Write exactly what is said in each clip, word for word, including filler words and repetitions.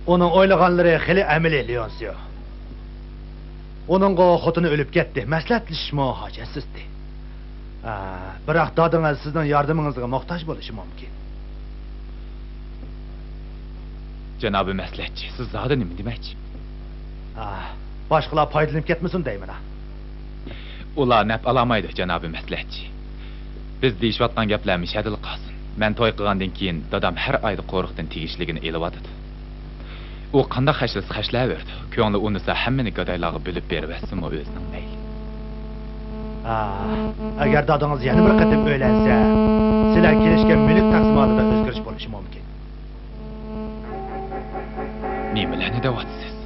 ئۇنىڭ ئويلىغانلىرى خېلى ئەمەلىي، ليونسيو. ئۇنىڭغۇ خوتۇنى ئۆلۈپ كەتتى، مەسلىھەتلىشىشمۇ ھاجەتسىزدى. ئا، بىراق دادىڭىز سىزنىڭ ياردىمىڭىزغا موھتاج بولۇشى مۇمكىن. جانابىي مەسلىھەتچى، سىز زادى نېمە دېمەكچى؟ ئا، باشقىلار پايدىلىنىپ كەتمىسۇن دەيمەن. ئۇلار نەپ ئالالمايدۇ، جانابىي مەسلىھەتچى. بىز دېيىشىۋاتقان گەپلەر مىشەدىلا قالسۇن. مەن توي قىلغاندىن كېيىن دادام ھەر ئايدا قورۇقتىن تېگىشلىكىنى ئېلىۋاتىدۇ. ئۇ قانداق خەجلىسە خەجلەۋېرىدۇ. كۆڭلى ئۇنىسا ھەممىنى گادايلارغا بۆلۈپ بېرىۋەتسۇنمۇ ئۆزىنىڭ مەيلى. ئا، ئەگەر دادىڭىز يەنە بىر قېتىم ئۆيلەنسە، سىلەر كېلىشكەن مۈلۈك تەقسىماتىدا ئۆزگىرىش بولۇشى مۇمكىن. نېمىلەرنى دەۋاتىسىز؟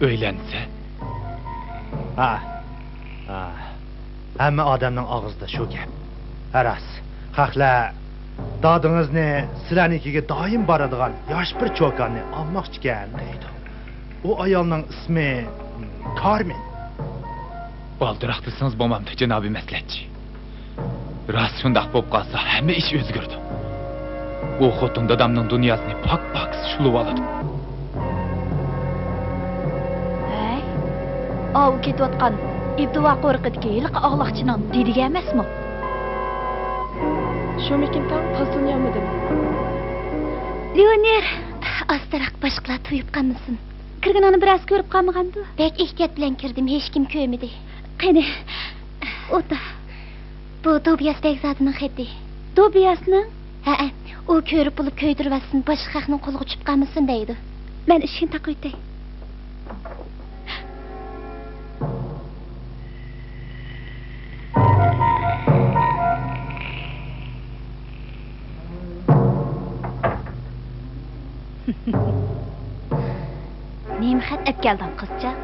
ئۆيلەنسە؟ ھا، ھا. ھەممە ئادەمنىڭ ئاغزىدا شۇ گەپ. ھە، راست. خەقلەر دادىڭىزنى سىلەرنىڭكىگە دائىم بارىدىغان ياش بىر چوكاننى ئالماقچىكەن دەيدۇ. ئۇ ئايالنىڭ ئىسمى، ھىم، كارمېن. بالدۇراق دېسىڭىز بولمامدۇ، جانابىي مەسلىھەتچى؟ راست شۇنداق بولۇپ قالسا، ھەممە ئىش ئۆزگىرىدۇ. ئۇ خوتۇن دادامنىڭ دۇنياسىنى پاك-پاكىز شۇلۇۋالىدۇ. ھەي، ئاۋۇ كېتىۋاتقان ئىبدىۋا قورۇقىدىكى ھېلىقى ئاغلاقچىنىڭ دېدىگە ئەمەسمۇ؟ شۇمىكىن تاڭ پاستونى ئالمىدىم. ليونېر، ئاستىراق باشقىلار تويۇپ قالمىسۇن. كىرگىنىڭنى بىرەرسى كۆرۈپ قالمىغاندۇ؟ بەك ئېھتىيات بىلەن كىردىم، ھېچكىم كۆرمىدى. قېنى، ئوتا. بۇ دوبىياس بەگزادىنىڭ خېتى. دوبىياسنىڭ؟ ھەئە، ئۇ كۆرۈپ بولۇپ كۆيدۈرۈۋەتسۇن، باشقا خەقنىڭ قولىغا چۈشۈپ قالمىسۇن دەيدۇ. مەن ئىشىكنى تاقىۋېتەي. نېمە خەت ئەپكەلدىڭ، قىزچاق؟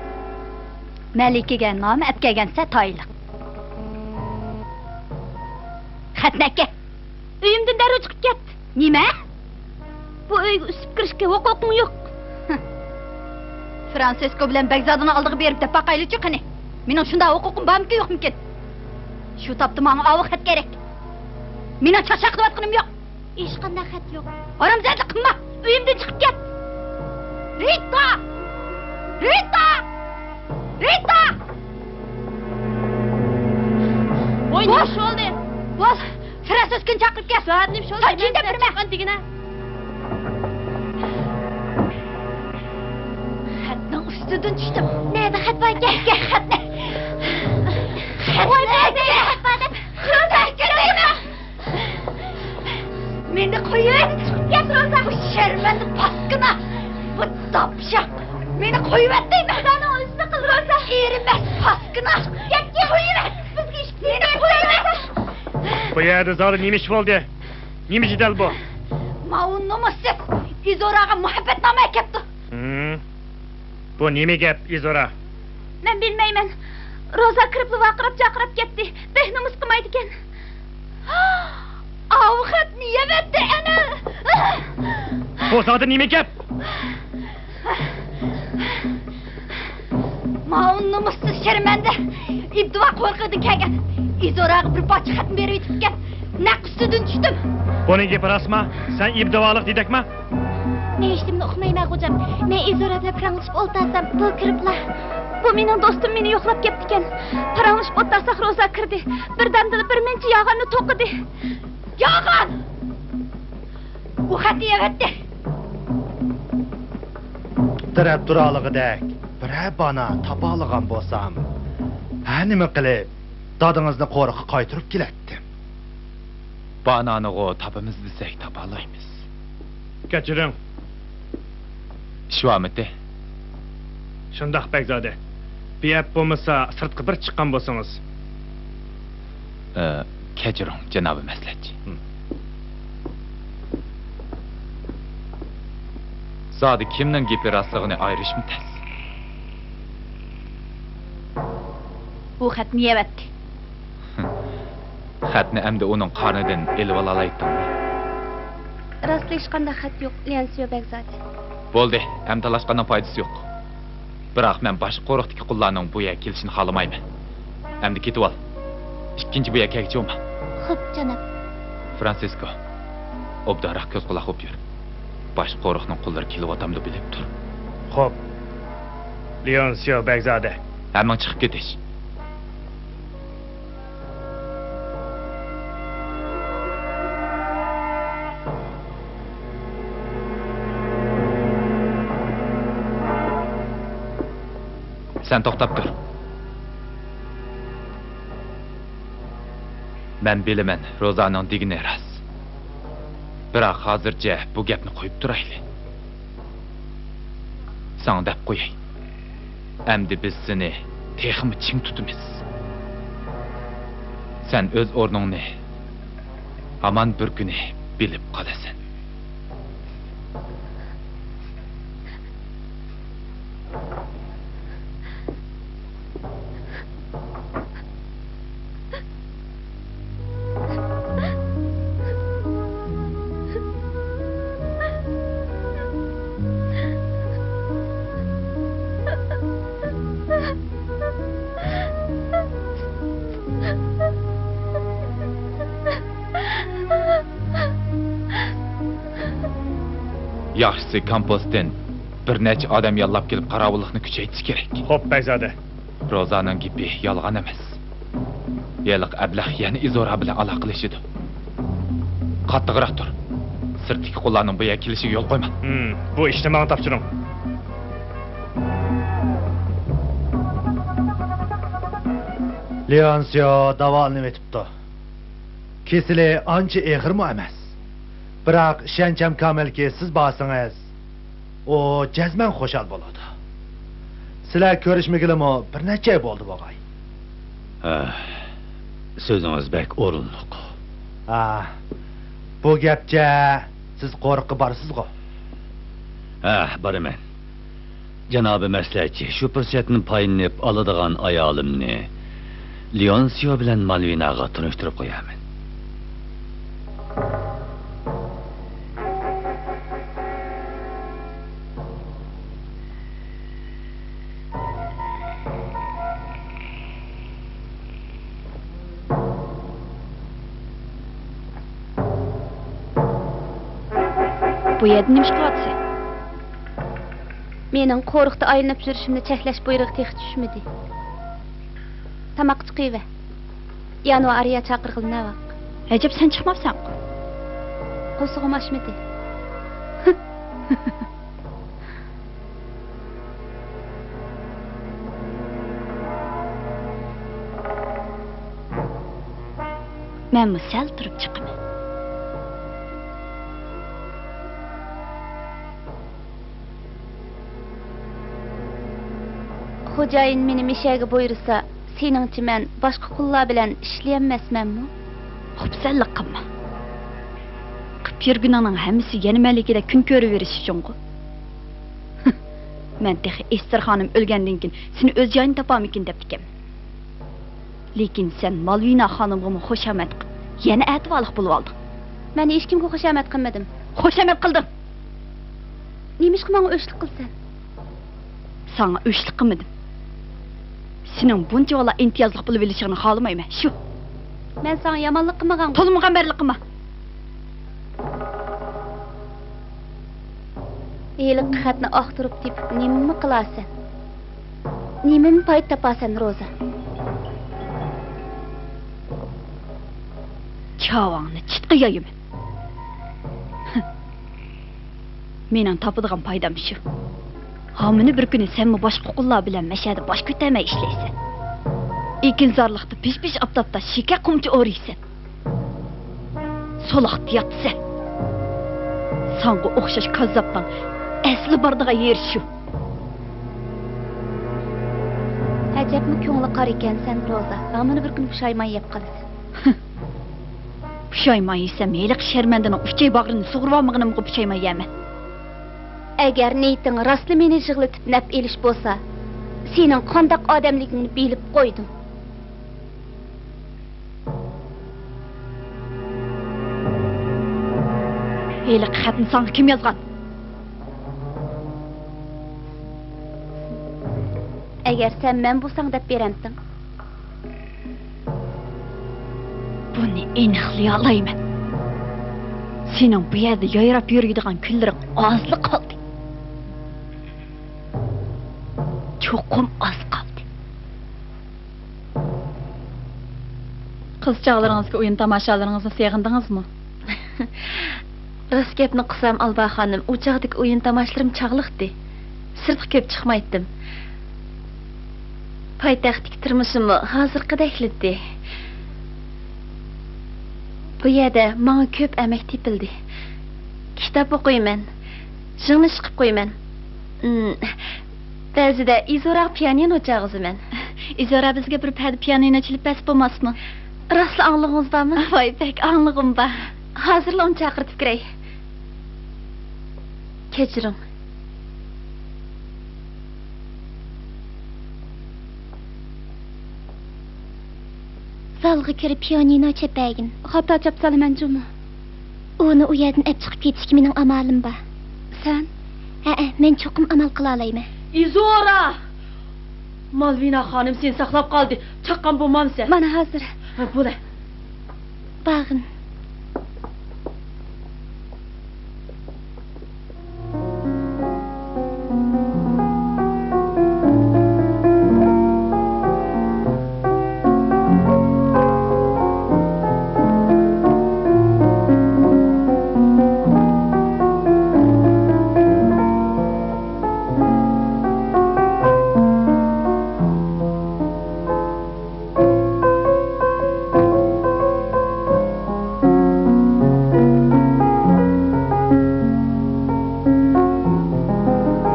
مەلىكىگە نامە ئەپكەلگەنسە تايىنلىق. خەتنى ئەكەل. ئۆيۈمدىن دەررۇ چىقىپ كەت. نېمە؟ بۇ ئۆيگە ئۈسۈپ كىرىشكە ھوقۇقۇڭ يوق. فرانسىسكو بىلەن بەگزادىنىڭ ئالدىغا بېرىپ دەپ باقايلىچۇ قېنى. مېنىڭ شۇنداق ھوقۇقۇم بارمىكىن، يوقمىكىن؟ شۇ تاپتا ماڭا ئاۋۇ خەت كېرەك. مېنىڭ چاقچاق قىلىۋاتقىنىم يوق. ھېچقانداق خەت يوق. ھارامزادىلىق قىلما. ئۆيۈمدىن چىقىپ كەت. رىتا! رىتا! رىتا! ۋوي، نېمە ئىش بولدى؟ بول. فرانسىسكونى چاقىرىپ كەل. سائەت نېمە ئىش بولدى؟ ساڭا كىم دەپ بېرىمەن؟ دېگىنە. خەتنىڭ ئۈستىدىن چۈشتۈم. نەدە خەت باركەن؟ ئەكەل خەتنى. خەتنى ئەكەل. خەت بار دەپ. خەتنى ئەكەل. مېنى قويۇۋەت، چىقىپ كەت، روزا. بۇ شەرمەندە پاسكىنا، بۇ داپشاق. مېنى قويۇۋەت دەيمەن. خۇدانىڭ ئۆزىنى قىل، روزا. ئېرىمەس پاسكىنا. كەتكىن. قويۇۋەت. بىزگە ئىش. مېنى قويۇۋەت. بۇ يەردە زادى نېمە ئىش بولدى؟ نېمە جېدەل بۇ؟ ماۋۇ نومۇسسىز ئىزوراغا مۇھەببەتنامە ئەكەپتۇ. ھىم. بۇ نېمە گەپ، ئىزورا؟ مەن بىلمەيمەن. روزا كىرىپلا ۋارقىراپ-جارقىراپ كەتتى. بەك نومۇس قىلمايدىكەن. ئاۋۇ خەتنى يەۋەتتى ئەنە. بۇ زادى نېمە گەپ؟ ماۋۇ نومۇسسىز شەرمەندە ئىبدىۋا قورۇقىدىن كەلگەن. ئىزوراغا بىر پارچە خەتنى بېرىۋېتىپتىكەن. نەق ئۈستىدىن چۈشتۈم. بۇنىڭ گېپى راستما؟ سەن ئىبدىۋالىق دېدەكما؟ نېمە ئىشلىمىنى ئۇقمايمەن، غوجام. مەن ئىزورا بىلەن پاراڭلىشىپ ئولتۇرسام، بۇ كىرىپلا، بۇ مېنىڭ دوستۇم، مېنى يوقلاپ كەپتىكەن. پاراڭلىشىپ ئولتۇرساق، روزا كىردى. بىردەمدىلا بىر نەچچە ياغاننى توقۇدى. ياغان! ئۇ خەتنى يەۋەتتى. تىترەپ تۇرالىغۇدەك بىرەر بانا تاپالىغان بولسام، ھە نېمە قىلىپ، دادىڭىزنى قورۇققا قايتۇرۇپ كېلەتتىم. بانانىغۇ تاپىمىز دېسەك تاپالايمىز. كەچۈرۈڭ. ئىش بارمىتى؟ شۇنداق، بەگزادە. بىئەپ بولمىسا، سىرتقا بىر چىققان بولسىڭىز. ئە، كەچۈرۈڭ، جانابىي مەسلىھەتچى. ھىم. زادى كىمنىڭ گېپى راستلىقىنى ئايرىشمۇ تەس. بۇ خەتنى يەۋەتتى. خەتنى ئەمدى ئۇنىڭ قارنىدىن ئېلىۋالالايتتىڭمۇ؟ راستلا ھېچقانداق خەت يوق، ليانسيو بەگزادە. بولدى، ئەمدى تالاشقاننىڭ پايدىسى يوق. بىراق مەن باشقا قورۇقتىكى قۇللارنىڭ بۇ يەرگە كېلىشىنى خالىمايمەن. ئەمدى كېتىۋال. ئىككىنچى بۇ يەرگە كەلگۈچى بولما. خوپ، جاناب. فرانسىسكو، ئوبدانراق كۆز قۇلاق بولۇپ يۈر. باشقا قورۇقنىڭ قۇللىرى كېلىۋاتامدۇ بىلىپ تۇر. خوپ. ليونسيو بەگزادە. ھەممىڭ چىقىپ كېتىش. سەن توختاپ تۇر. مەن بىلىمەن، روزانىڭ دېگىنى راست. بىراق ھازىرچە بۇ گەپنى قويۇپ تۇرايلى. ساڭا دەپ قوياي. ئەمدى بىز سېنى تېخىمۇ چىڭ تۇتىمىز. سەن ئۆز ئورنۇڭنى ھامان بىر كۈنى بىلىپ قالىسەن. ياخشىسى، كامپوستتىن بىر نەچچە ئادەم ياللاپ كېلىپ، قاراۋۇللۇقنى كۈچەيتىش كېرەك. خوپ، بەگزادە. روزانىڭ گېپى يالغان ئەمەس. ھېلىقى ئەبلەخ يەنە ئىزورا بىلەن ئالاقىلىشىدۇ. قاتتىقراق تۇر. سىرتتىكى قۇللارنىڭ بۇ يەرگە كېلىشىگە يول قويما. ھىم، بۇ ئىشنى ماڭا تاپشۇرۇڭ. لېئونسىيو داۋالىنىۋېتىپتۇ. كېسىلى ئانچە ئېغىرمۇ ئەمەس. بىراق ئىشەنچىم كامىلكى، سىز بارسىڭىز، ئۇ جەزمەن خۇشال بولىدۇ. سىلەر كۆرۈشمىگىلىمۇ بىر نەچچە ئاي بولدى بوغاي. ھە، سۆزىڭىز بەك ئورۇنلۇق. ھە، بۇ گەپچە سىز قورۇققا بارىسىزغۇ؟ ھە، بارىمەن. جانابىي مەسلىھەتچى، شۇ پۇرسەتنى پايدىلىنىپ ئالىدىغان ئايالىمنى لېئونسىيو بىلەن مالۋىناغا تونۇشتۇرۇپ قويارمەن. بۇ يەردە نېمە ئىش قىلىۋاتىسەن؟ مېنىڭ قورۇقتا ئايلىنىپ يۈرۈشۈمنى چەكلەش بۇيرۇقى تېخى چۈشمىدى. تاماققا چىقىۋەر. يانۋا ئارىيا چاقىرغىلى نەۋاق. ئەجەب، سەن چىقماپسەنغۇ؟ قورسىقىم ئاچمىدى. مەنمۇ سەل تۇرۇپ چىقىمەن. خوجايىن مېنى مىشەگە بۇيرۇسا، سېنىڭچە مەن باشقا قۇللار بىلەن ئىشلىيەلمەسمەنمۇ؟ خۇپسەنلىك قىلما. قىپ يۈرگىنىڭنىڭ ھەممىسى يەنە مەلىكىدە كۈن كۆرۈۋېرىش ئۈچۈنغۇ. مەن تېخى ئېستېر خانىم ئۆلگەندىن كېيىن سېنى ئۆز جايىنى تاپارمىكىن دەپتىكەن. لېكىن سەن مالۋىنا خانىمغىمۇ خۇشامەت قىپ، يەنە ئەتىۋارلىق بولۇۋالدىڭ. مەن ھېچكىمگە خۇشامەت قىلمىدىم. خۇشامەت قىلدىڭ. نېمىشقا ماڭا ئۆچلۈك قىلىسەن؟ ساڭا ئۆچلۈك قىلمىدىم. سېنىڭ بۇنچىۋالا ئىمتىيازلىق بولۇۋېلىشىڭنى خالىمايمەن، شۇ. مەن ساڭا يامانلىق قىلمىغانغۇ. تولىمۇ غەمبەرلىك قىلما. ھېلىقى خەتنى ئاختۇرۇپ تېپىپ نېمىمۇ قىلارسەن؟ نېمىمۇ پايدا تاپارسەن، روزا؟ چاۋاڭنى چىتقا يايىمەن. مېنىڭ تاپىدىغان پايدام شۇ. ھامىنى بىر كۈنى سەنمۇ باشقا قۇللار بىلەن مەشەدە باش كۆتەرمەي ئىشلەيسەن. ئېكىنزارلىقتا پىش-پىش ئاپتاپتا شېكەر قۇمچە ئورۇيسەن. سولاقتا ياتىسەن. ساڭا ئوخشاش كاززاپنىڭ ئەسلى بارىدىغان يېرى شۇ. ئەجەبمۇ كۆڭلى قارا ئىكەنسەن، روزا. ھامىنى بىر كۈنى پۇشايمان يەپ قالىسەن. پۇشايمان يېسەم، ھېلىقى شەرمەندىنىڭ ئۈچەي باغرىنى سۇغۇرۇۋالمىغىنىمغا پۇشايمان يەرمەن. ئەگەر نىيىتىڭ راستلا مېنى يىغلىتىپ نەپ ئېلىش بولسا، سېنىڭ قانداق ئادەملىكىڭنى بىلىپ قويدۇم. ھېلىقى خەتنى ساڭا كىم يازغان؟ ئەگەر سەن مەن بولساڭ دەپ بېرەمتىڭ؟ بۇنى ئېنىقلىيالايمەن. سېنىڭ بۇ يەردە يايراپ يۈرىدىغان كۈنلىرىڭ ئازلا قالدى. چوقۇم ئاز قالدى. قىز چاغلىرىڭىزدىكى ئويۇن تاماشالىرىڭىزنى سېغىندىڭىزمۇ؟ راست گەپنى قىلسام، ئالبا خانىم، ئۇ چاغدىكى ئويۇن تاماشىلىرىم چاغلىقتى. سىرتقا كۆپ چىقمايتتىم. پايتەختتىكى تۇرمۇشۇممۇ ھازىرقىدەكلىدى. بۇ يەردە ماڭا كۆپ ئەمەك تېپىلدى. كىتاب ئوقۇيمەن. ژىڭنە ئىشقىپ قويىمەن. ئىم، بەزىدە ئىزوراغا پىيانىنو چالغۇزىمەن. ئىزورا، بىزگە بىر پەدە پىيانىنو چېلىپ بەرسە بولماسمۇ؟ راستلا ئاڭلىغۇڭىز بارمۇ؟ ۋاي، بەك ئاڭلىغۇم بار. ھازىرلا ئۇنى چاقىرتىپ كىرەي. كەچۈرۈڭ. زالغا كىرىپ پىيانىنو چېلىپ بەرگىن. خاتا چاپسالىمەن جۇمۇ. ئۇنى ئۇ يەردىن ئەپ چىقىپ كېتىشكە مېنىڭ ئامالىم بار. سەن؟ ھەئە، مەن چوقۇم ئامال قىلالايمەن. ئىزورا! مالۋىنا خانىم سېنى ساقلاپ قالدى. چاققان بولمامسەن؟ مانا ھازىر. ھە، بولە. بارغىن.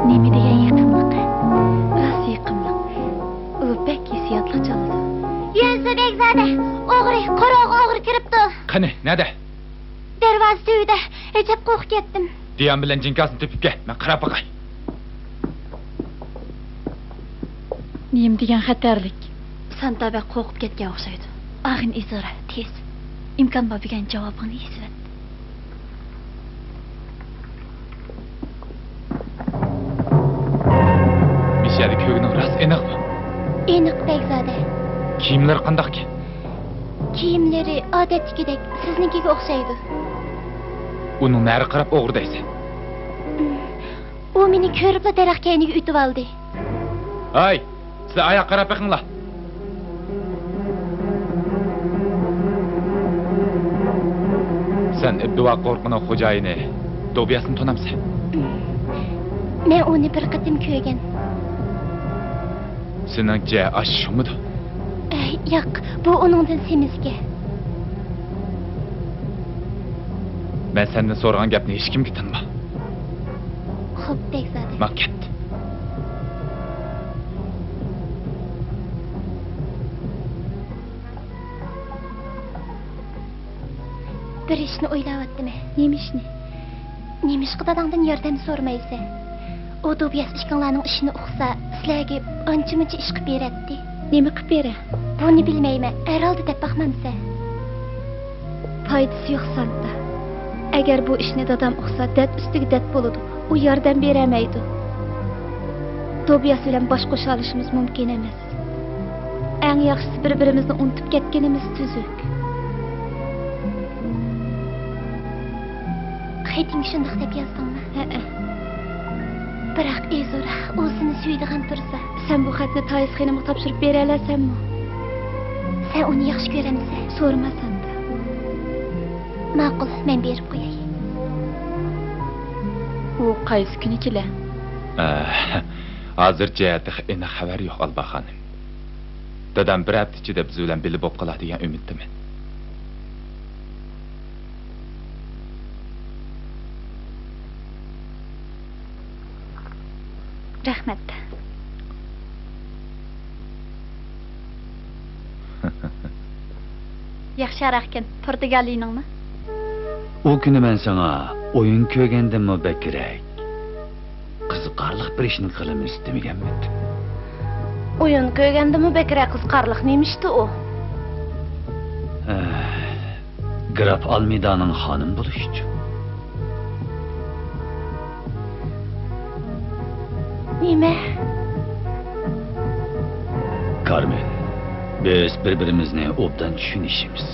نېمە دېگەن يېقىملىق. راست يېقىملىق. ئۇ بەك ھېسسىياتلىق چالىدۇ. يۈنسە بەگزادە، ئوغرى، قورۇغا ئوغرى كىرىپتۇ. قېنى، نەدە؟ دەرۋازا تۈۋىدە. ئەجەب قورقۇپ كەتتىم. دىيان بىلەن جىنكاسنى تېپىپ كەل، مەن قاراپ باقاي. نېمە دېگەن خەتەرلىك. سانتا بەك قورقۇپ كەتكەن ئوخشايدۇ. ئاغىنە ئىزورا، تېز. ئىمكان بار بىلگەن جاۋابىڭنى يېزىۋەت. مىشەلنى كۆرگىنىڭ راست ئېنىقمۇ؟ ئېنىق، بەگزادە. كىيىملىرى قانداقكەن؟ كىيىملىرى ئادەتتىكىدەك، سىزنىڭكىگە ئوخشايدۇ. ئۇنىڭ نەرە قاراپ ئوغرى دەيسەن؟ ئۇ مېنى كۆرۈپلا دەرەخ كەينىگە ئۆتۈۋالدى. ھاي، سىلەر ئاياققا قاراپ بېقىڭلار. سەن ئىبدۇۋا قورقۇنىڭ خوجايىنى دوبياسنى تونامسەن؟ مەن ئۇنى بىر قېتىم كۆرگەن. سېنىڭچە ئاشۇ شۇمىدۇ؟ ئەي، ياق، بۇ ئۇنىڭدىن سېمىزكەن. مەن سەندىن سورىغان گەپنى ھېچكىمگە تىنما. خوپ، بەگزادە. ماڭ كەت. بىر ئىشنى ئويلاۋاتىمەن. نېمە ئىشنى؟ نېمىشقا داداڭدىن ياردەم سورىمايسەن؟ ئۇ دوبياس ئىككىڭلارنىڭ ئىشىنى ئۇقسا، سىلەرگە ئانچە-مۇنچە ئىش قىلىپ بېرەتتى. نېمە قىلىپ بېرە؟ بۇنى بىلمەيمەن، ھەرھالدا دەپ باقمامسەن؟ پايدىسى يوق، سانتا. ئەگەر بۇ ئىشنى دادام ئۇقسا، دەرد ئۈستىگە دەرد بولىدۇ. ئۇ ياردەم بېرەلمەيدۇ. دوبياس بىلەن باش قوشالىشىمىز مۇمكىن ئەمەس. ئەڭ ياخشىسى بىر-بىرىمىزنى ئۇنتۇپ كەتكىنىمىز تۈزۈك. خېتىڭگە شۇنداق دەپ يازدىڭمۇ؟ ھەئە. بىراق ئىزورا، ئۇ سېنى سۆيىدىغان تۇرسا. سەن بۇ خەتنى تايىس خېنىمغا تاپشۇرۇپ بېرەلەيسەنمۇ؟ سەن ئۇنى ياخشى كۆرەمسەن؟ سورىما سەندىن. ماقۇل، مەن بېرىپ قوياي. ئۇ قايسى كۈنى كېلە؟ ئە، ھازىرچە تېخى ئېنىق خەۋەر يوق، ئالبا خانىم. دادام بىر ھەپتە ئىچىدە بىز بىلەن بىللە بولۇپ قالار دېگەن ئۈمىدتىمەن. رەھمەت. ياخشى ھاراقكەن، پورتۇگالىيىنىڭمۇ؟ ئۇ كۈنى مەن ساڭا ئويۇن كۆرگەندىنمۇ بەكرەك قىزىقارلىق بىر ئىشنى قىلىمىز دېمىگەنمىدىم؟ ئويۇن كۆرگەندىنمۇ بەكرەك قىزىقارلىق نېمە ئىشتى ئۇ؟ ئە، گراف ئالمېدانىڭ خانىمى بولۇش ئۈچۈن. نېمە؟ كارمېن، بىز بىر-بىرىمىزنى ئوبدان چۈشىنىشىمىز.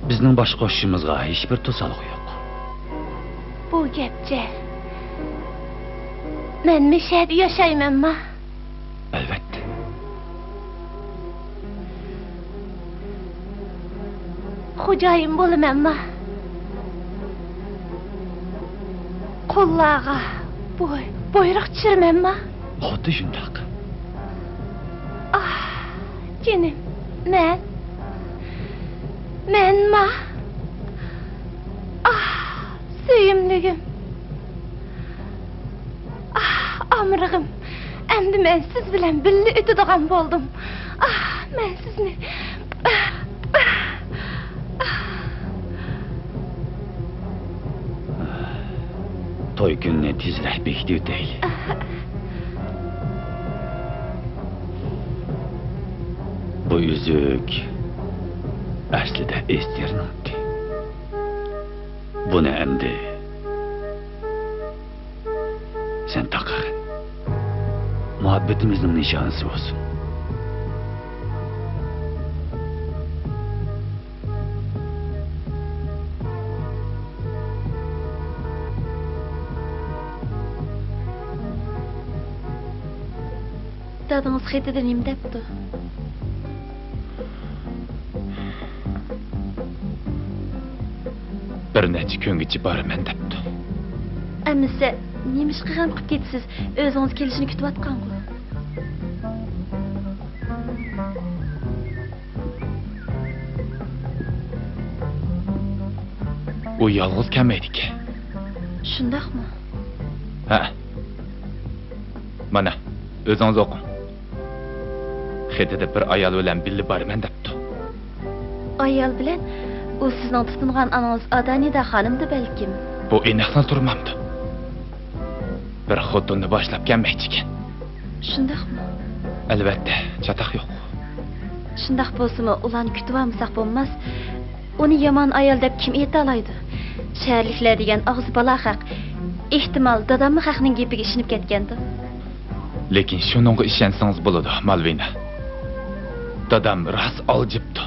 بىزنىڭ باش قوشۇشىمىزغا ھېچبىر توسالغۇ يوق. بۇ گەپچە. مەن مىشەدە ياشايمەنما؟ ئەلۋەتتە. خوجايىن بولىمەنما؟ قۇللارغا بۇي-، بۇيرۇق چۈشۈرىمەنما؟ خۇددى شۇنداق. ئاھ، جېنىم، مەن، مەنما؟ ئاھ، سۆيۈملۈكۈم. ئاھ، ئامرىقىم. ئەمدى مەن سىز بىلەن بىللە ئۆتىدىغان بولدۇم. ئاھ، مەن سىزنى. توي كۈنىنى تېزرەك بېكىتىۋېتەيلى. بۇ ئۈزۈك ئەسلىدە ئېستېرنىڭكى. بۇنى ئەمدى سەن تاقىغىن. مۇھەببىتىمىزنىڭ نىشانىسى بولسۇن. دادىڭىز خېتىدە نېمە دەپتۇ؟ بىر نەچچە كۈنگىچە بارىمەن دەپتۇ. ئەمىسە، نېمىشقا غەم قىلىپ كېتىسىز؟ ئۆزىڭىز كېلىشىنى كۈتۈۋاتقانغۇ. ئۇ يالغۇز كەلمەيدىكەن. شۇنداقمۇ؟ ھە. مانا، ئۆزىڭىز ئوقۇڭ. خېتىدە بىر ئايال بىلەن بىللە بارىمەن دەپتۇ. ئايال بىلەن؟ ئۇ سىزنىڭ تۇتۇنغان ئانىڭىز ئادانىدا خانىمدۇ بەلكىم؟ بۇ ئېنىقلا تۇرمامدۇ؟ بىر خوتۇننى باشلاپ كەلمەكچىكەن. شۇنداقمۇ؟ ئەلۋەتتە، چاتاق يوق. شۇنداق بولسىمۇ، ئۇلارنى كۈتۈۋالمىساق بولماس. ئۇنى يامان ئايال دەپ كىم ئېيتالايدۇ؟ شەھەرلىكلەر دېگەن ئاغزى بالا خەق. ئېھتىمال، داداممۇ خەقنىڭ گېپىگە ئىشىنىپ كەتكەندۇ؟ لېكىن شۇنىڭغا ئىشەنسىڭىز بولىدۇ، مالۋىنا. دادام راست ئالجىپتۇ.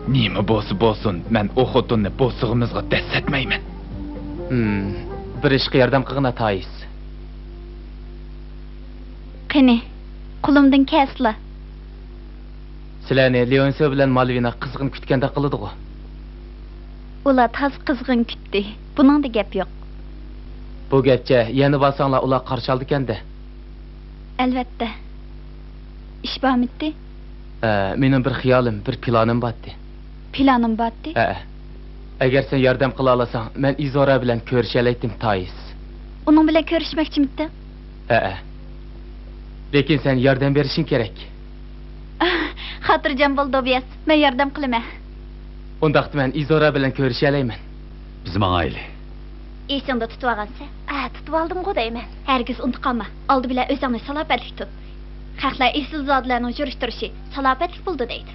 نېمە بولسا بولسۇن، مەن ئۇ خوتۇننى بوسۇغىمىزغا دەسسەتمەيمەن. ھىم، بىر ئىشقا ياردەم قىلغىنا، تايىس. قېنى، قولۇمدىن كەلسىلا. سىلەرنى لېئونسىيو بىلەن مالۋىنا قىزغىن كۈتكەندەك قىلىدىغۇ؟ ئۇلار تازا قىزغىن كۈتتى. بۇنىڭدا گەپ يوق. بۇ گەپچە يەنە بارساڭلار ئۇلار قارشى ئالىدىكەن-دە. ئەلۋەتتە. ئىش بارمىتى؟ ھە، مېنىڭ بىر خىيالىم، بىر پىلانىم بارتى. پىلانىم بارتى؟ ھەئە. ئەگەر سەن ياردەم قىلالىساڭ، مەن ئىزورا بىلەن كۆرۈشەلەيتتىم، تايىس. ئۇنىڭ بىلەن كۆرۈشمەكچىمىتتىڭ؟ ھەئە. لېكىن سەن ياردەم بېرىشىڭ كېرەك. خاتىرجەم بول، دوبىياس. مەن ياردەم قىلىمەن. ئۇنداقتا مەن ئىزورا بىلەن كۆرۈشەلەيمەن. بىز ماڭايلى. ئېسىڭدە تۇتۇۋالغانسەن؟ ھە، تۇتۇۋالدىمغۇ دەيمەن. ھەرگىز ئۇنتۇپ قالما. ئالدى بىلەن ئۆزۈڭنى سالاپەتلىك تۇت. خەقلەر ئېسىلزادىلەرنىڭ يۈرۈش-تۇرۇشى سالاپەتلىك بولىدۇ دەيدۇ.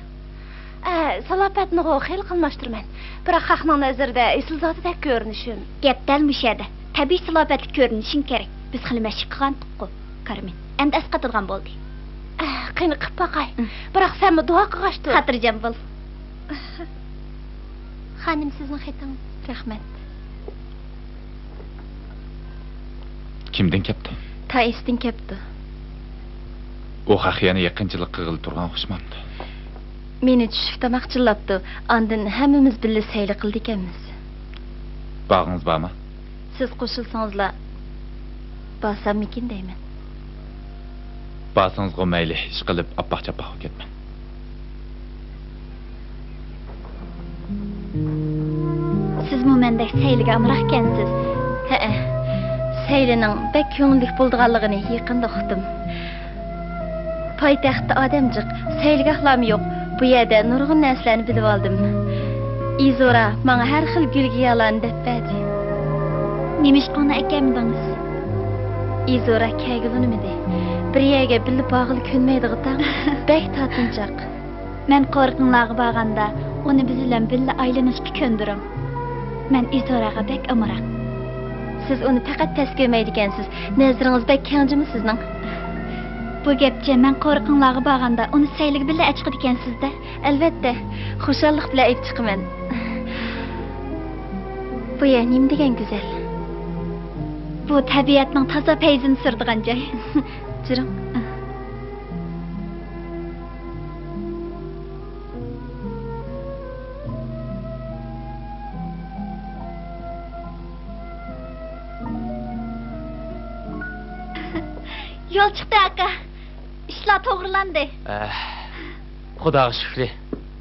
ئە، سالاپەتنىغۇ خېلى قىلماشتۇرىمەن. بىراق خەقنىڭ نەزىرىدە ئېسىلزادىدەك كۆرۈنۈشۈم. گەپ دەل مۇشۇ يەردە. تەبىئىي سالاپەتلىك كۆرۈنۈشۈڭ كېرەك. بىز خېلى مەشىق قىلغانتۇققۇ، كارمېن. ئەمدى ئەسقاتىدىغان بولدى. ئە، قېنى قىپ باقاي. ئىم. بىراق سەنمۇ دۇئا قىلغاچتۇر. خاتىرجەم بول. خانىم، سىزنىڭ خېتىڭىز. رەھمەت. كىمدىن كەپتۇ؟ تائىستىن كەپتۇ. ئۇ خەق يەنە يېقىنچىلىق قىلغىلى تۇرغان ئوخشىمامدۇ؟ مېنى چۈشلۈك تاماق چىللاپتۇ. ئاندىن ھەممىمىز بىللە سەيلە قىلىدىكەنمىز. باغىڭىز بارمۇ؟ سىز قوشۇلسىڭىزلا بارساممىكىن دەيمەن. بارسىڭىزغۇ مەيلى، ئىشقىلىپ ئاپئاق-چاپئاق بولۇپ كەتمەڭ. سىزمۇ مەندەك سەيلىگە ئامراقكەنسىز. ھەئە، سەيلىنىڭ بەك كۆڭۈللۈك بولىدىغانلىقىنى يېقىندا ئۇقتۇم. پايتەختتە ئادەم جىق، سەيلىگاھلارمۇ يوق. بۇ يەردە نۇرغۇن نەرسىلەرنى بىلىۋالدىم. ئىزورا ماڭا ھەر خىل گۈل-گىياھلارنى دەپ بەردى. نېمىشقا ئۇنى ئەكەلمىدىڭىز؟ ئىزورا كەلگىلى ئۇنىمىدى. بىر يەرگە بىللە بارغىلى كۆنمەيدىغۇ تاڭ. بەك تارتىنچاق. مەن قورۇقۇڭلارغا بارغاندا، ئۇنى بىز بىلەن بىللە ئايلىنىشقا كۆندۈرۈڭ. مەن ئىزوراغا بەك ئامراق. سىز ئۇنى پەقەت پەس كۆرمەيدىكەنسىز. نەزىرىڭىز بەك كەڭ جۇمۇ سىزنىڭ. بۇ گەپچە، مەن قورۇقۇڭلارغا بارغاندا، ئۇنى سەيلىگە بىللە ئەچىقىدىكەنسىز-دە. ئەلۋەتتە، خۇشاللىق بىلەن ئېلىپ چىقىمەن. بۇ يەر نېمە دېگەن گۈزەل. بۇ تەبىئەتنىڭ تازا پەيزىنى سۈرىدىغان جاي. جۈرۈڭ. يول چىقتى، ئاكا. ئىشلار توغرىلاندى. ئەھ، خۇداغا شۈكرى.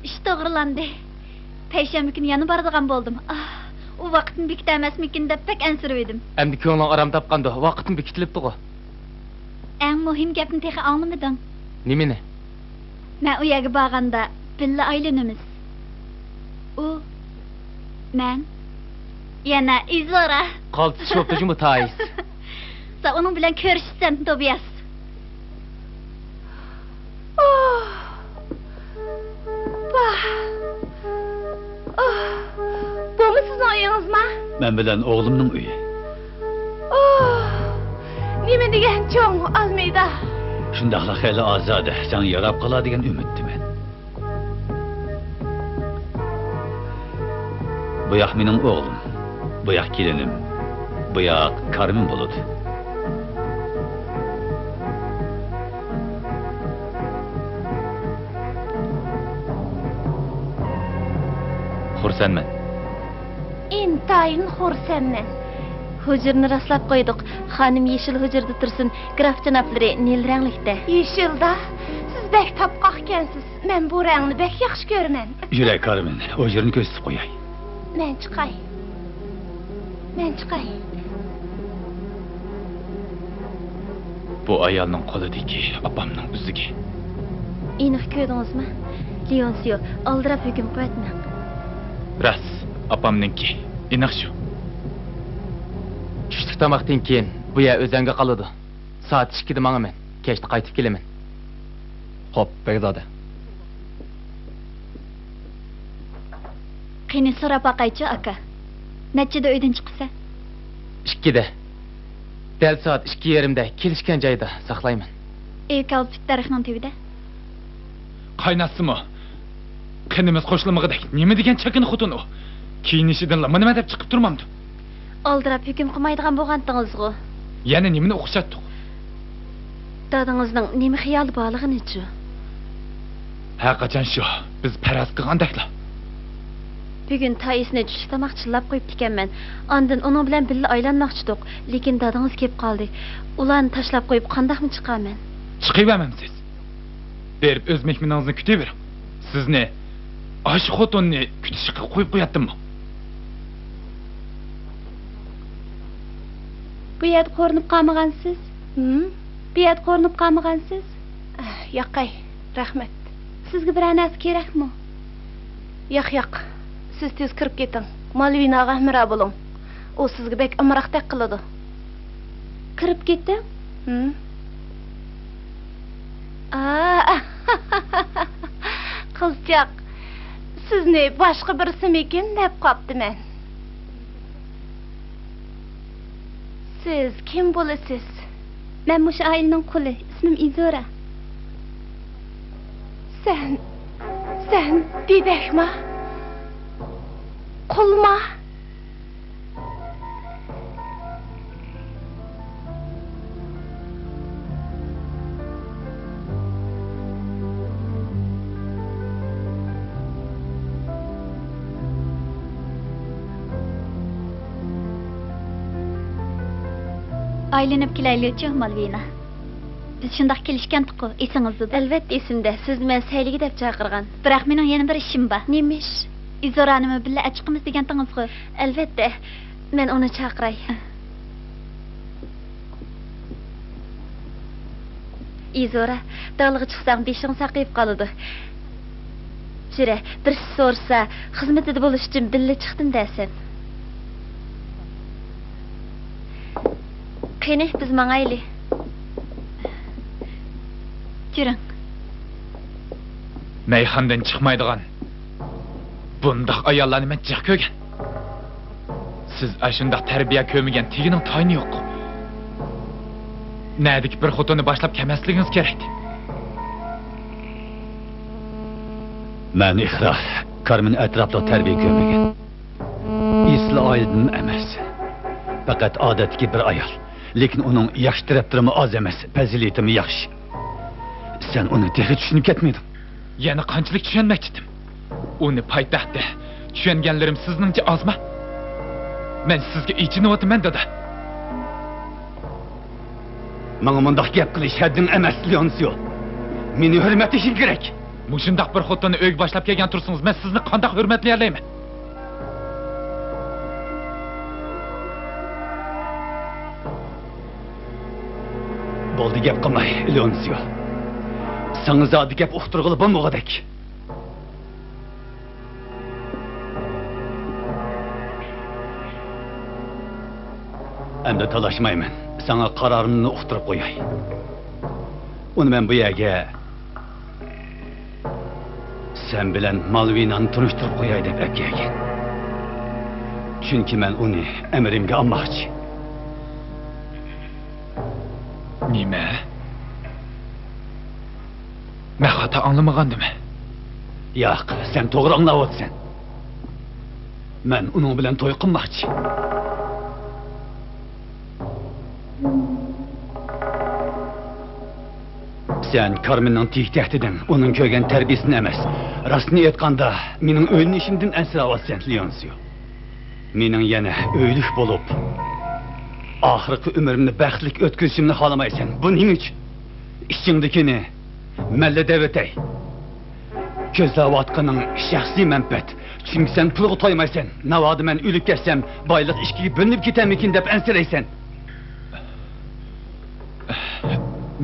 ئىش توغرىلاندى. پەيشەنبە كۈنى يەنە بارىدىغان بولدۇم. ئاھ، ئۇ ۋاقىتنى بېكىتەلمەسمىكىن دەپ بەك ئەنسىرىۋىدىم. ئەمدى كۆڭلۈڭ ئارام تاپقاندۇ، ۋاقىتمۇ بېكىتىلىپتىغۇ. ئەڭ مۇھىم گەپنى تېخى ئاڭلىمىدىڭ. نېمىنى؟ مەن ئۇ يەرگە بارغاندا بىللە ئايلىنىمىز. ئۇ، مەن، يەنە ئىزورا. قالتىس چوپتى جۇمۇ تايىس. سەن ئۇنىڭ بىلەن كۆرۈشىسەن، توبىياس. ئوھ! ۋاھ! ئوھ! بۇمۇ سىزنىڭ ئۆيىڭىزما؟ مەن بىلەن ئوغلۇمنىڭ ئۆيى. ئوھ! نېمە دېگەن چوڭ ئالمېيدا! شۇنداقلا خېلى ئازادە، ساڭا ياراپ قالار دېگەن ئۈمىدتىمەن. بۇياق مېنىڭ ئوغلۇم، بۇياق كېلىنىم، بۇياق كارمېن بولىدۇ. خۇرسەنمەن. ئىنتايىن خۇرسەنمەن. ھۇجرىنى راسلاپ قويدۇق. خانىم يېشىل ھۇجرىدا تۇرسۇن، گراف جانابلىرى نىل رەڭلىكتە. يېشىلدا؟ سىز بەك تاپقاقكەنسىز. مەن بۇ رەڭنى بەك ياخشى كۆرىمەن. يۈرە، كارمېن، ھۇجرىنى كۆرسىتىپ قوياي. مەن چىقاي. مەن چىقاي. بۇ ئايالنىڭ قولىدىكى ئاپامنىڭ ئۈزۈكى. ئېنىق كۆردىڭىزمۇ؟ لېئونسىيو، ئالدىراپ ھۆكۈم قىلىۋەتمەڭ. راست، ئاپامنىڭكى. ئېنىق شۇ. چۈشلۈك تاماقتىن كېيىن بۇ يەر ئۆزەڭگە قالىدۇ. سائەت ئىككىدە ماڭىمەن. كەچتە قايتىپ كېلىمەن. خوپ، بەگزادە. قېنى، سوراپ باقايچۇ، ئاكا. نەچچىدە ئۆيدىن چىقىسەن؟ ئىككىدە. دەل سائەت ئىككى يېرىمدە كېلىشكەن جايدا ساقلايمەن. ئېۋكالىپت دەرىخىنىڭ تۈۋىدە. قايناتسىمۇ، قېنىمىز قوشۇلمىغۇدەك نېمە دېگەن چاكىنا خوتۇن ئۇ؟ كىيىنىشىدىنلا مۇنىمەن دەپ چىقىپ تۇرمامدۇ؟ ئالدىراپ ھۆكۈم قىلمايدىغان بولغانتىڭىزغۇ؟ يەنە نېمىنى ئوخشاتتۇق؟ دادىڭىزنىڭ نېمە خىيالى بارلىقىنىچۇ؟ ھەر قاچان شۇ، بىز پەرەز قىلغاندەكلا. بۈگۈن تائىسنى چۈشلۈك تاماق چىللاپ قويۇپتىكەنمەن. ئاندىن ئۇنىڭ بىلەن بىللە ئايلانماقچىدۇق، لېكىن دادىڭىز كېلىپ قالدى. ئۇلارنى تاشلاپ قويۇپ قانداقمۇ چىقارمەن؟ چىقىۋەرمەمسىز؟ بېرىپ ئۆز مېھمىنىڭىزنى كۈتۈۋېرىڭ. سىزنى ئاشۇ خوتۇننى كۈتۈشكە قويۇپ قوياتتىممۇ؟ بۇ يەردە قورۇنۇپ قالمىغانسىز؟ ھىم؟ بۇ يەردە قورۇنۇپ قالمىغانسىز؟ ئەھ، ياقەي، رەھمەت. سىزگە بىرەر نەرسە كېرەكمۇ؟ ياق، ياق. سىز تېز كىرىپ كېتىڭ. مالۋىناغا ھەمراھ بولۇڭ. ئۇ سىزگە بەك ئامراقتەك قىلىدۇ. كىرىپ كېتىڭ؟ ھىم. ئا، قىزچاق، سىزنى باشقا بىرسىمىكىن دەپ قاپتىمەن. سىز كىم بولىسىز؟ مەن مۇشۇ ئائىلىنىڭ قۇلى، ئىسمىم ئىزورا. سەن، سەن دېدەكما؟ قۇلما؟ ئايلىنىپ كېلەيلىچۇ، مالۋىنا. بىز شۇنداق كېلىشكەنتۇققۇ، ئېسىڭىزدىدۇ؟ ئەلۋەتتە ئېسىمدە، سىز مەن سەيلىگە دەپ چاقىرغان. بىراق مېنىڭ يەنە بىر ئىشىم بار. نېمە ئىش؟ ئىزورانىمۇ بىللە ئەچىقىمىز دېگەنتىڭىزغۇ؟ ئەلۋەتتە. مەن ئۇنى چاقىراي. ئىزورا، داغلىغا چىقساڭ بېشىڭ ساقىيىپ قالىدۇ. جۈرە، بىرسى سورىسا، خىزمىتىدە بولۇش ئۈچۈن بىللە چىقتىم دەسەن. قېنى، بىز ماڭايلى. جۈرۈڭ. مەيخانىدىن چىقمايدىغان بۇنداق ئاياللارنى مەن جىق كۆرگەن. سىز ئاشۇنداق تەربىيە كۆرمىگەن تېگىنىڭ تايىنى يوق. نەدىكى بىر خوتۇننى باشلاپ كەلمەسلىكىڭىز كېرەك. مەن ئىقرار، كارمېن ئەتراپلىق تەربىيە كۆرمىگەن. ئېسىل ئائىلىدىنمۇ ئەمەس. پەقەت ئادەتتىكى بىر ئايال. لېكىن ئۇنىڭ ياخشى تەرەپلىرىمۇ ئاز ئەمەس، پەزىلىتىمۇ ياخشى. سەن ئۇنى تېخى چۈشىنىپ كەتمىدىڭ. يەنە قانچىلىك چۈشەنمەكچىدىم؟ ئۇنى پايتەختتە چۈشەنگەنلىرىم سىزنىڭچە ئازما؟ مەن سىزگە ئېچىنىۋاتىمەن، دادا. ماڭا مۇنداق گەپ قىلىش ھەددىڭ ئەمەس، لېئونسىيو. مېنى ھۆرمەتلىشىڭ كېرەك. مۇشۇنداق بىر خوتۇننى ئۆيگە باشلاپ كەلگەن تۇرسىڭىز، مەن سىزنى قانداق ھۆرمەتلىيەلەيمەن؟ بولدى، گەپ قىلماي، لېئونسىيو. ساڭا زادى گەپ ئۇقتۇرغىلى بولمىغۇدەك. ئەمدى تالاشمايمەن. ساڭا قارارىمنى ئۇقتۇرۇپ قوياي. ئۇنى مەن بۇ يەرگە سەن بىلەن مالۋىنانى تونۇشتۇرۇپ قوياي دەپ ئەكەلگەن. چۈنكى مەن ئۇنى ئەمرىمگە ئالماقچى. نېمە؟ مەن خاتا ئاڭلىمىغاندىمەن؟ ياق، سەن توغرا ئاڭلاۋاتىسەن. مەن ئۇنىڭ بىلەن توي قىلماقچى. سەن كارمېننىڭ تېگى-تەكتىدىن، ئۇنىڭ كۆرگەن تەربىيەسىدىن ئەمەس، راستىنى ئېيتقاندا، مېنىڭ ئۆيلىنىشىمدىن ئەنسىرەۋاتىسەن، لېئونسىيو. مېنىڭ يەنە ئۆيلۈك بولۇپ، ئاخىرقى ئۆمرۈمنى بەختلىك ئۆتكۈزۈشۈمنى خالىمايسەن. بۇ نېمە ئۈچۈن؟ ئىچىڭدىكىنى مەنلا دەۋېتەي. كۆزلەۋاتقىنىڭ شەخسىي مەنپەئەت. چۈنكى سەن پۇلغا تويمايسەن. ناۋادا مەن ئۆلۈپ كەتسەم، بايلىق ئىككىگە بۆلۈنۈپ كېتەرمىكىن دەپ ئەنسىرەيسەن.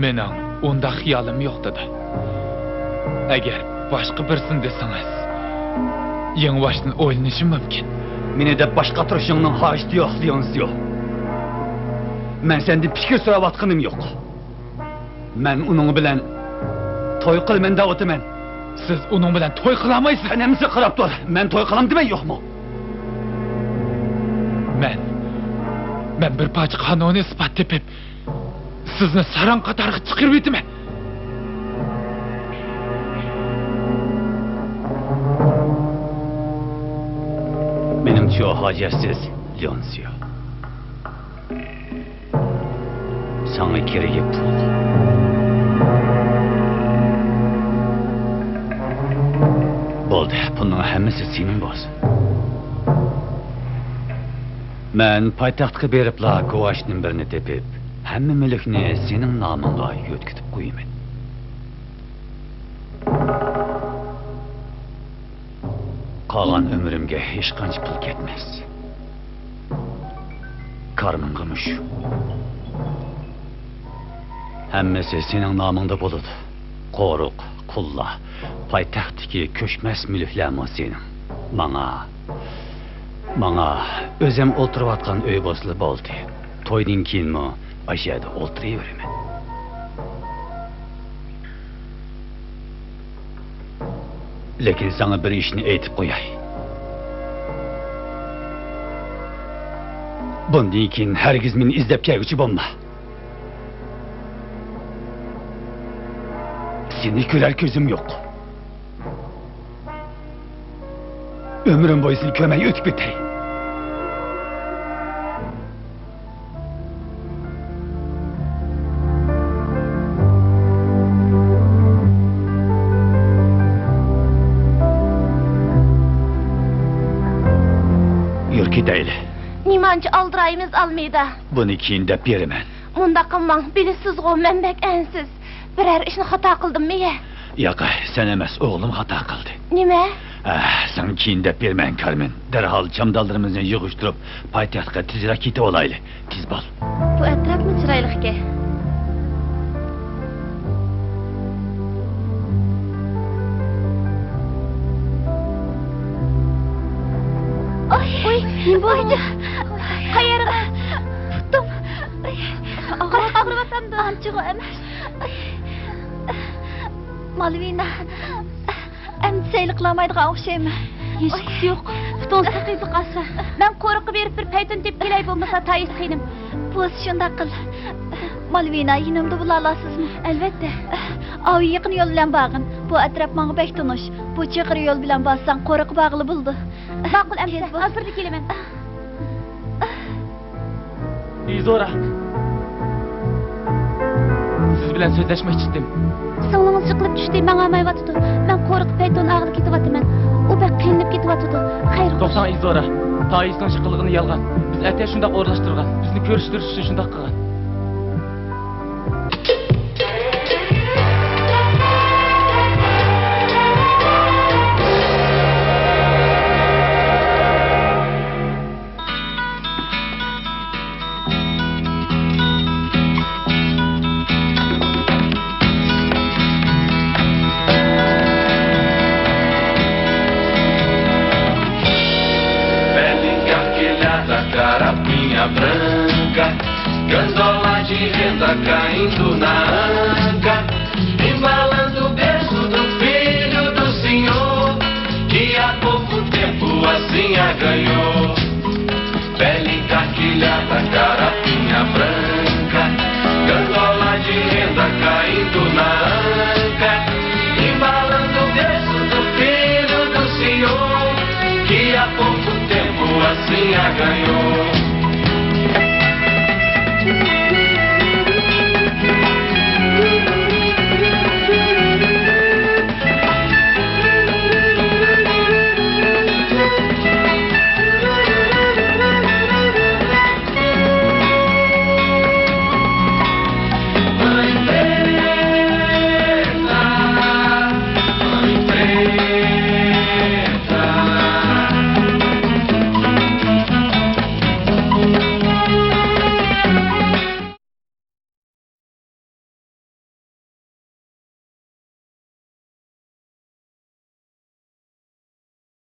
مېنىڭ ئۇنداق خىيالىم يوق، دادا. ئەگەر باشقا بىرسىنى دېسىڭىز، يېڭىباشتىن ئويلىنىشىم مۇمكىن. مېنى دەپ باش قاتۇرۇشۇڭنىڭ ھاجىتى يوق، لېئونسىيو. مەن سەندىن پىكىر سوراۋاتقىنىم يوق. مەن ئۇنىڭ بىلەن توي قىلىمەن دەۋاتىمەن. سىز ئۇنىڭ بىلەن توي قىلالمايسىز. قېنى ئەمىسە قاراپ تۇر. مەن توي قىلامدىمەن يوقمۇ؟ مەن، مەن بىر پارچە قانۇنىي ئىسپات تېپىپ، سىزنى ساراڭ قاتارغا چىقىرىۋېتىمەن. مېنىڭچە ئۇ ھاجەتسىز، لېئونسىيو. ساڭا كېرىكى پۇل. بولدى، پۇلنىڭ ھەممىسى سېنىڭ بولسۇن. مەن پايتەختكە بېرىپلا گۇۋاھچىدىن بىرنى تېپىپ، ھەممە مۈلۈكنى سېنىڭ نامىڭغا يۆتكىتىپ قويىمەن. قالغان ئۆمرۈمگە ھېچقانچە پۇل كەتمەس. كارمېنغىمۇ شۇ. ھەممىسى سېنىڭ نامىڭدا بولىدۇ. قورۇق، قۇللار، پايتەختتىكى كۆچمەس مۈلۈكلەرمۇ سېنىڭ. ماڭا، ماڭا ئۆزۈم ئولتۇرۇۋاتقان ئۆي بولسىلا بولدى. تويدىن كېيىنمۇ ئاشۇ يەردە ئولتۇرۇۋېرىمەن. لېكىن ساڭا بىر ئىشنى ئېيتىپ قوياي. بۇندىن كېيىن ھەرگىز مېنى ئىزدەپ كەلگۈچى بولما. سېنى كۆرەر كۆزۈم يوق. ئۆمرۈم بويى سېنى كۆرمەي ئۆتۈپ كېتەي. يۈر كېتەيلى. نېمانچە ئالدىرايمىز، ئالمېدا. بۇنى كېيىن دەپ بېرىمەن. مۇنداق قىلماڭ، بىلىسىزغۇ، مەن بەك ئەنسىز. بىرەر ئىشنى خاتا قىلدىممۇ يە؟ ياق، سەن ئەمەس، ئوغلۇم خاتا قىلدى. نېمە؟ ئە، ساڭا كېيىندە بېرىمەن، كارمېن. دەرھال چامدانلىرىمىزنى يىغىشتۇرۇپ، پايتەختكە تېزرەك كېتىۋالايلى. تېز بول. بۇ ئەتراپمۇ چىرايلىق ئىكەن. ئاي، ئۇي، نېمە بولدى؟ قايەرگە؟ پۇتۇم. ئاغرىۋاتامدۇ؟ ئانچىغۇ ئەمەس. مالۋىنا. ئەمدى سەيلە قىلالمايدىغان ئوخشايمەن. ھېچقىسى يوق. پۇتىڭىزغا قىيىنچىلىق ئاشسا، مەن قورۇققا بېرىپ بىر پەيتۇن تېپىپ كېلەي، بولمىسا تايىس خېنىم. بولسا شۇنداق قىل. مالۋىنا، يېنىمدا بولالايسىزمۇ؟ ئەلۋەتتە. ئاۋۇ يېقىن يول بىلەن بارغىن. بۇ ئەتراپ ماڭا بەك تونۇش. بۇ چېقىر يول بىلەن بارساڭ قورۇققا بارغىلى بولىدۇ. ماقۇل ئەمىسە، ھازىرلا كېلىمەن. ئىزورا. سىز بىلەن سۆزلەشمەكچىدىم. سىڭلىڭىز جىقىلىپ چۈشتى، ماڭالمايۋاتىدۇ. مەن قورقۇپ پەيتۇن ئاغىلى كېتىۋاتىمەن. ئۇ بەك قىينىلىپ كېتىۋاتىدۇ. خەير خوش. توختاڭ، ئىزورا. تايىسنىڭ جىقىلغىنى يالغان. بىز ئەتە شۇنداق ئورۇنلاشتۇرغان. بىزنى كۆرۈشتۈرۈش ئۈچۈن شۇنداق قىلغان. Bela encasquilhada, carapinha branca, gandola de renda caindo na anca, embalando o berço do filho do senhor, que há pouco tempo assim a ganhou. Bela encasquilhada, carapinha branca, gandola de renda caindo na anca, embalando o berço do filho do senhor, que há pouco tempo assim a ganhou.